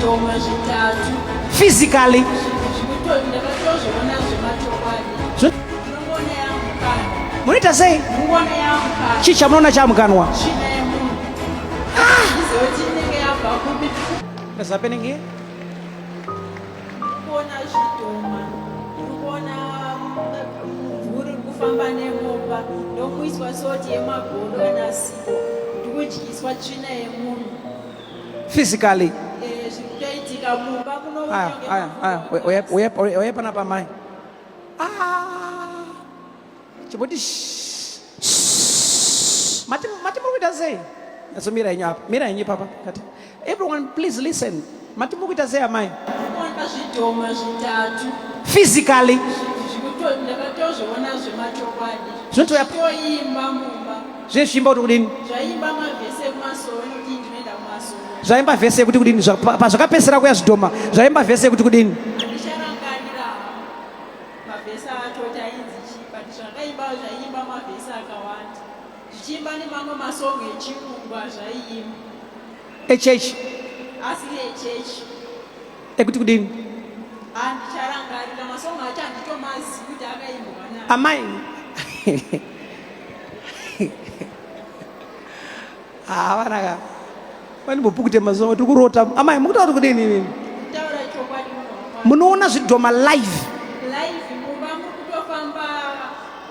zvidhoma zvitatu. Physically. Zvikuto ndakatozviona zvemachokwadi. Ndinongoona yamukanwa. Munoita sei? Ndinongoona yamukanwa. Chii chamunoona chamukanwa? Tsvina yemunhu. Handizive kuti inenge yabva kupi. What's happening here? Ndikuona zvidhoma. Ndikuona mumvuri uri kufamba nemumba. Ndokuiswa soti yemagodo kana sipo. Ndikudyiswa tsvina yemunhu. Physically. Eh, zviri kutoitika mumba kuno. Aya, aya, aya. Uye uye uye panapa mai. Ah. Chimboti shh. Mati mati muri kuita sei? Nyatso mira henyu apa. Mira henyu ipapa. Kati. Everyone please listen. Mati muri kuita sei amai? Ndikuona zvidhoma zvitatu. Physically. Zvikuto ndakatozviona zvemachokwadi. Zvinotouya Zvitoimba mumba. Zvine zvichiimba kuti kudini? Zvaimba mavhesi ekumasowe nokuti ndinoenda kumasowe. Zvaimba vhesi yekuti kudini? Pazvakapesera kuya zvidhoma, zvaimba vhesi yekuti kudini? Handicharangarira mavhesi acho kuti ainzi chii but zvakaimba zvaiimba mavhesi akawanda. Zvichiimba nemamwe masong echirungu azvaiimba. Echechi. Asiri echechi. Ekuti kudini? Handicharangarira masong acho handitomazivi kuti akaimbwa nani. Amai. Ah, vana ka. Vandimbopukute mazuva tiri kurota. Amai mukutaura kuti kudini imimi? Kutaura chokwadi munhu waMwari. Munoona zvidhoma live. Live mumba muri kutofamba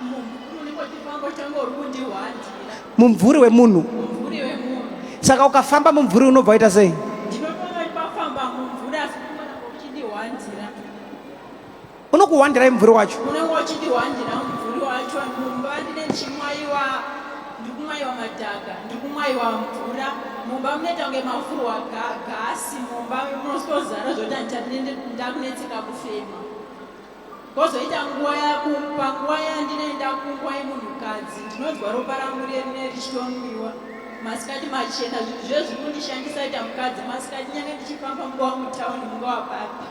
mumvuri unenge uchifamba uchitanga uri kundihwandira. Mumvuri wemunhu. Mumvuri wemunhu. Saka ukafamba mumvuri unobva waita sei? Ndinofamba pafamba mumvuri asi unenge uchindihwandira. Unokuhwandirai mumvuri wacho? Unenge uchindihwandira mumvuri wacho mumba ndine ndichimwayiwa ndiri kumwayiwa madhaka ndiri kumwayiwa mvura mumba munoita kunge mafurwa gasi mumba munotozara zvoti handichadi ndakunetseka kufema. Kozoita nguva panguva yandinoenda kunguva yemunhukadzi ndinonzwa ropa rangu rine richitonwiwa masikati machena zvinhu zviye zviri kundishandisa ita mukadzi masikati nyange ndichifamba mungava mutauni mungava papi.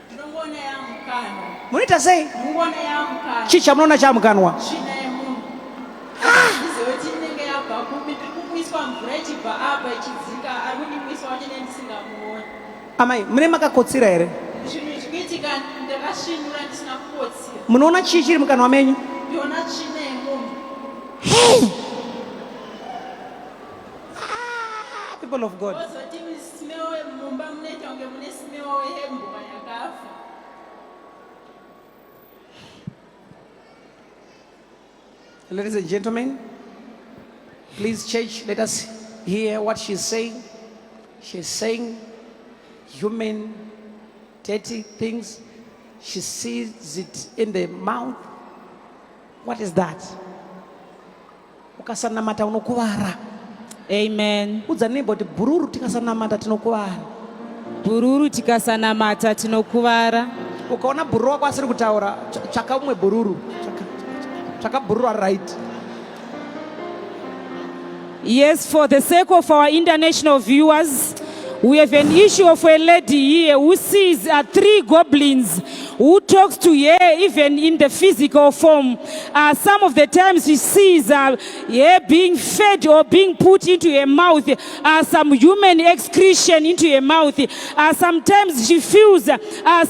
Ndinongoona yamukanwa. Munoita sei? Ndinongoona yamukanwa. Chii chamunoona chamukanwa? Tsvina yemunhu. Handizive kuti inenge yabva kupi. Ndiri kumwiswa mvura ichibva apa ichidzika. Ari kundimwisa wacho ne ndisingamuoni. Amai, mune makakotsira here? Zvinhu zviri kuitika ndakasvinura ndisina kukotsira. Munoona chii chiri mukanwa menyu? Ndiona tsvina yemunhu. Hey! Ah, people of God. Kozoti smell mumba munoita kunge mune smell yembwa yakafa. Ladies and gentlemen, please church, let us hear what she's saying. She's saying human dirty things. She sees it in the mouth. What is that? Ukasanamata unokuvara. Amen. Udza neighbor kuti bhururu tikasanamata tinokuvara. Bhururu tikasanamata tinokuvara. Ukaona bhururu wako asiri kutaura, tsvaka umwe bhururu. Tsvaka bhururu ari right. Yes, for the sake of our international viewers, we have an issue of a lady here who sees 3 goblins who talks to her even in the physical form. Some of the times she sees her being fed or being put into her mouth, some human excretion into her mouth. Sometimes she feels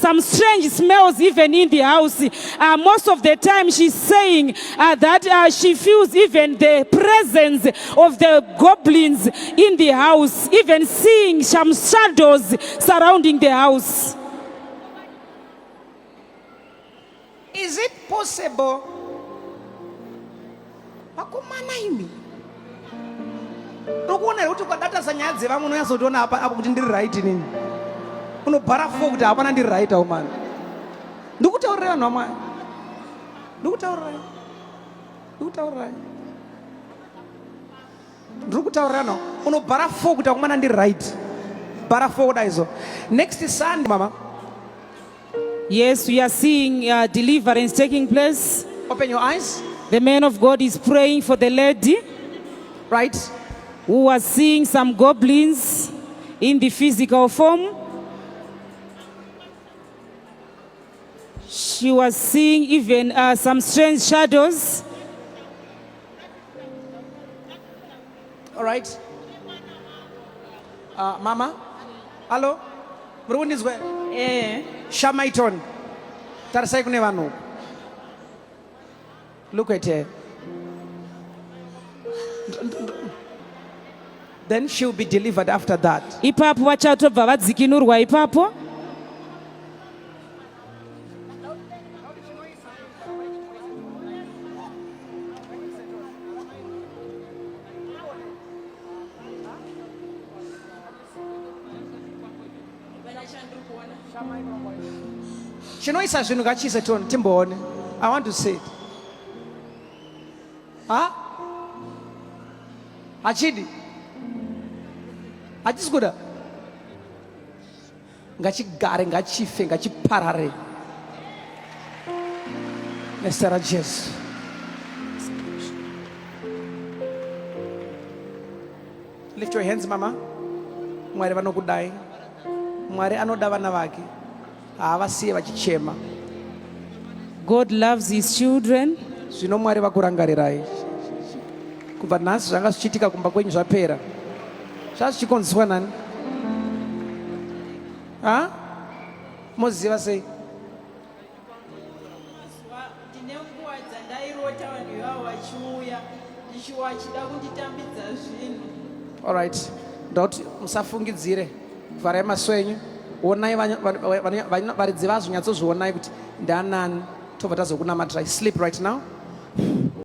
some strange smells even in the house. Most of the time she's saying that she feels even the presence of the goblins in the house, even seeing some shadows surrounding the house. Is it possible? Vakomana imi. Ndokuona here kuti ukadatasa nyaya dzevamwe unonyatsotiona apa apo kuti ndiri right inini. Unobhara 4 kuti hapana ndiri right awo mani. Ndikutaurirai vanhu vamwari. Ndikutaurirai. Ndikutaurirai. Ndiri kutaurira no. Unobhara 4 kuti akomana ndiri right. Bhara 4 kudai so. Next Sunday mama. Yes, we are seeing deliverance taking place. Open your eyes. The man of God is praying for the lady. Right. Who was seeing some goblins in the physical form. She was seeing even some strange shadows. All right. Mama, hallo, muri kundinzwa here? Eh. Shamaiton, tarisai kune vanhu uku. Look at her. Then she'll be delivered after that. Ipapo vachatobva vadzikinurwa ipapo. Chinoisa zvinhu ngachiise tone timboone. I want to see it. Ha? Hachidi. Hachisi kuda. Ngachigare, ngachife, ngachiparare. Nezita raJesu. Lift your hands mama. Mwari vanokudai. Mwari anoda vana vake. Haavasiye vachichema. God loves his children. Zvino Mwari vakurangarirai. Kubva nhasi zvanga zvichiitika kumba kwenyu zvapera. Zvanga zvichikonziswa nani? Ha? Moziva sei? Mazuva ndine nguva dzandairota vanhu ivavo vachiuya ndichiwachida kunditambidza zvinhu. All right. Ndoti musafungidzire. Vharai maso enyu. Onai varidzi vazvo nyatsozvionai kuti ndanani. Tobva tazokunamatirai. Sleep right now.